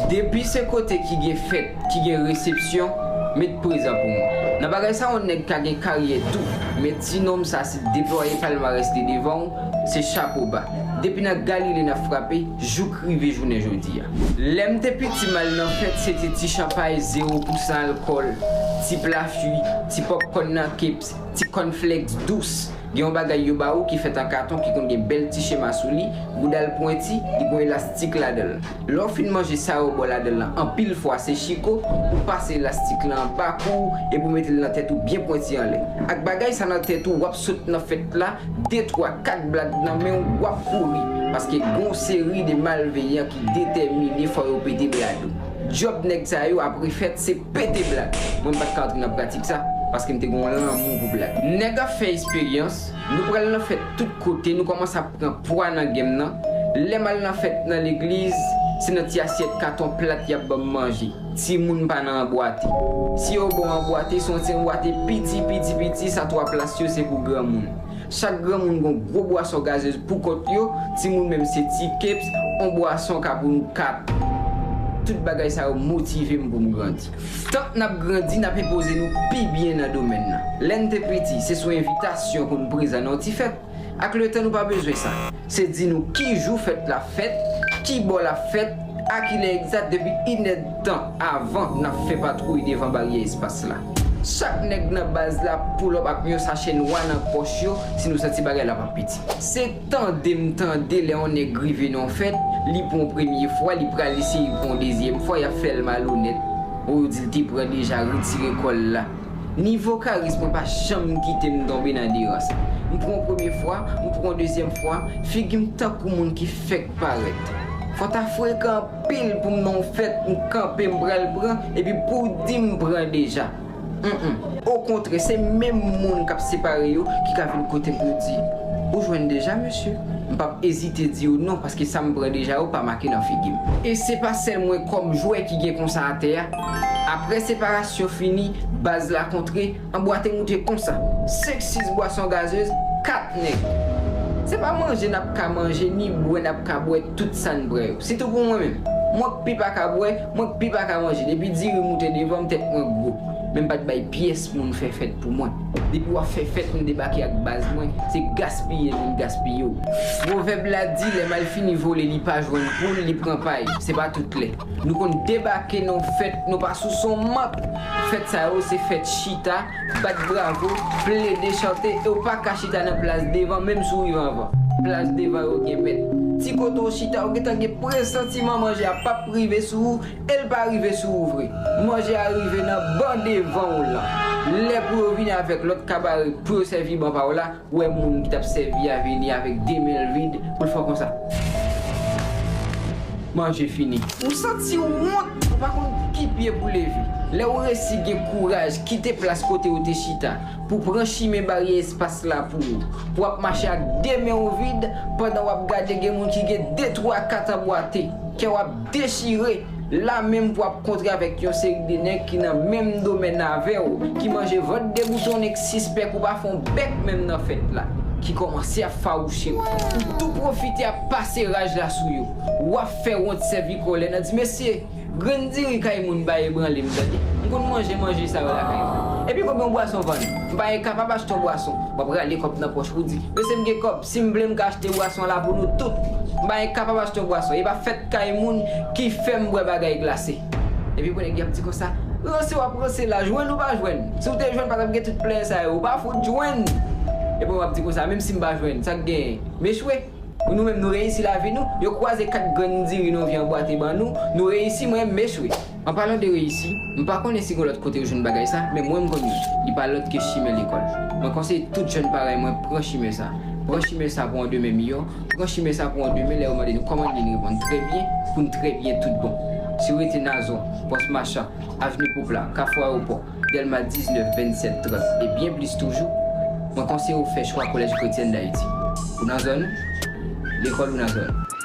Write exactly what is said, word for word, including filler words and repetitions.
Depi se kote ki gen fèt, ki gen resepsyon, met prezan pou mwen. Nan bagay sa, yon nèg ka gen karyè tou, men ti nonm sa, si deplwaye palmarès li devan w, se chapo ba. Depi nan Galile n ap frape, jouk rive jounen jodi a. Lè m te piti, m al nan fèt, se te ti chanpay, zewo pousan alkòl, ti pla fwi, ti popcorn nan keps, ti cornflakes dous. Gen yon bagay yo ba ou ki fèt an katon, ki konn gen bèl ti chema sou li, bouda l pwenti, li gon elastik ladan l. Lè w fin manje sa yo ba w ladan l lan, anpil fwa se chiko, ou pase elastik lan anba kou w, epi w mete l nan tèt ou byen pwenti anlè. Ak bagay sa nan tèt ou, w ap sot nan fèt la, de, twa, kat blad nan men w, w ap kouri, paske gon seri de malveyan ki detèmine fò yo pete blad ou. Djòb nèg sa yo apre fèt se pete blad. Mwen m pa t ka antre nan pratik sa, paske m te gen yon lanmou pou blad. Nèg ap fè esperyans, nou pral nan fèt tout kote, nou kòmanse ap pran pwa nan game nan. Lè m al nan fèt nan legliz, se nan ti asyèt katon plat y ap ban m manje. Timoun pa nan anbwate. Si yo ba w anbwate, se yon ti anbwate piti, piti, piti, sa twa plas yo se pou granmoun. Chak granmoun gon gwo bwason gazez pou kont yo, timoun menm se ti keps, on bwason ka pou nou kat. Tout bagay sa yo motive m pou m grandi. Tank n ap grandi, n ap enpoze nou pi byen nan domèn nan. Lè n te piti, se sou envitasyon pou n prezan nan yon ti fèt. Ak letan, nou pa bezwen sa. Se di nou ki jou fèt la fèt, ki bò l ap fèt, a kilè egzat, depi inèdtan avan n ap fè patwouy devan baryè espas la. Chak nèg nan baz la pull up ak yon sachè nwa nan pòch yo si nou santi bagay la p ap piti. Se tande m tande lè yon nèg rive nan yon fèt, li pran yon premye fwa, li prale eseye pran yon dezyèm fwa, y ap fè l malonèt. Bon, yo di l te pran deja, retire kò l la. Nivo karis mwen pa janm kite m tonbe nan derans. M pran yon premye fwa, m pran yon dezyèm fwa, figi m tankou moun ki fèk parèt. Fò ta frekan anpil pou m nan yon fèt, m kanpe, m pral pran, epi pou w di m pran deja. Mm, mm. Okontrè, se menm moun k ap separe yo ki ka vin kote m pou yo di, "Ou jwenn deja, mesye?" M p ap ezite di yo non, paske sa m pran deja yo pa make nan figi m. E se pa sèl mwen kòm jwè ki gen konsa atè a. Apre separasyon fini, baz la kontre, anbwate moute konsa. Senk sis bwason gazez, kat nèg. Se pa manje n ap ka manje, ni bwè n ap ka bwè tout sa n bwè yo. Sitou pou mwen menm. Mwen k pi pa ka bwè, mwen k pi pa ka manje. Depi diri moute devan m, tèt mwen gwo. Men m pa t bay pyès moun fè fèt pou mwen. Depi w ap fè fèt, m debake ak baz mwen, se gaspiye l vin gaspiye w. Pwovèb la di, lè mal fini vole, li pa jwenn poul, li pran pay. Se pa tout lè. Nou konn debake nan fèt, nou pa sou son mank. Fèt sa yo, se fèt chita, bat bravo, plede chante, e w pa ka chita nan plas devan, menm si w rive anvan. Plas devan yo gen mèt. Ti kote w chita, w gentan gen presantiman manje a p ap rive sou ou, e l pa rive sou ou vre. Manje a rive nan ban devan w lan. Lè pou yo vini avèk lòt kabare pou yo sèvi ban pa w la, w wè moun ki t ap sèvi a vini avèk de men l vid pou l fè w konsa. Manje fini. Ou santi w wont, ou pa konn ki pye pou leve. Lè w resi gen kouraj kite plas kote w te chita pou pran chimen baryè espas la pou ou, pou w ap mache ak de men w vid pandan w ap gade gen moun ki gen de, twa, kat anbwate, kè w ap dechire. La menm pou w ap kontre avèk yon seri de nèg ki nan menm domèn avè w, ki manje vant deboutonnen, k sispèk ou pa fè yon bèk menm nan fèt la, ki kòmanse ap fawouche w. Ou tou pwofite ap pase raj la sou yo. W ap fè wont sèvi kòlè nan di, "Mesye, grenn diri kay moun bay ebranle m tande. M konn manje manje sa yo lakay mwen. Epi konbyen yon bwason vann? M pa gen kapab achte yon bwason." W ap rale kòb nan pòch pou di, "Mesye, m gen kòb. Si m vle, m ka achte bwason la pou nou tout. M pa gen kapab achte yon bwason. E pa fèt kay moun ki fè m bwè bagay glase." Epi pou nèg y ap di konsa, "Ranse w ap ranse la, jwenn ou pa jwenn. Si w te jwenn, pa t ap gen tout plenyen sa yo. Ou pa fout jwenn." Epi w ap di konsa, "Menm si m pa jwenn, sa k genyen? M echwe." Nou menm, nou reyisi lavi nou. Yo kwaze kat grenn diri nan vye anbwate ban nou. Nou reyisi, mwen, m echwe. An palan de reyisi, m pa konnen si gon lòt kote yo jwenn bagay sa, men mwen m konn youn. Li pa lòt ke chimen lekòl. Mwen konseye tout jèn parèy mwen pran chimen sa. Pran chimen sa pou yon demen miyò. Pran chimen sa pou yon demen lè yo mande nou kòman n ye, n reponn trè byen, pou n trè byen tout bon. Si w rete Nazon, Pòs Machan, Avni Poupla, Kafou Ayewopò, Dèlma diznèf, vennsèt, trant e byen plis toujou, mwen konseye w fè chwa Collège Chrétien d'Haïti. Ou nan zòn ou, lekòl ou nan zòn ou.